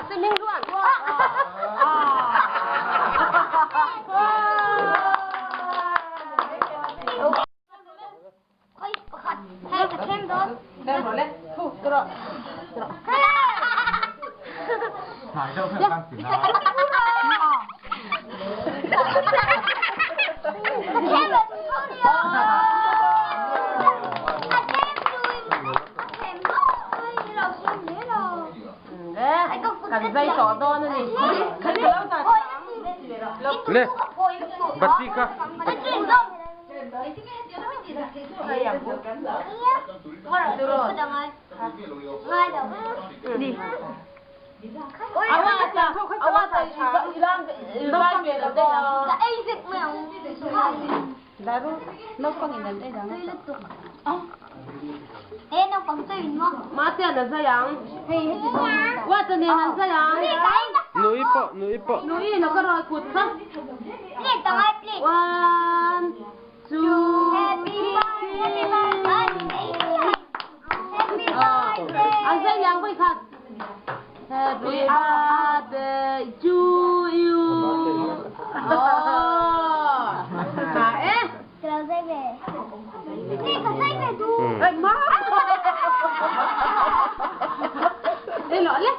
Mate ming luan. Kan zai tawh dawn a ni. Le, bati kha. Mate an zai ang. Wata nen an zai ang. Nui pawh, nui pawh. Nui lo ka rawi kut kha. One, two, an zai liang voi khat. Happy birthday to you. Oh. Ha eh. Ê má. Ê lọ le.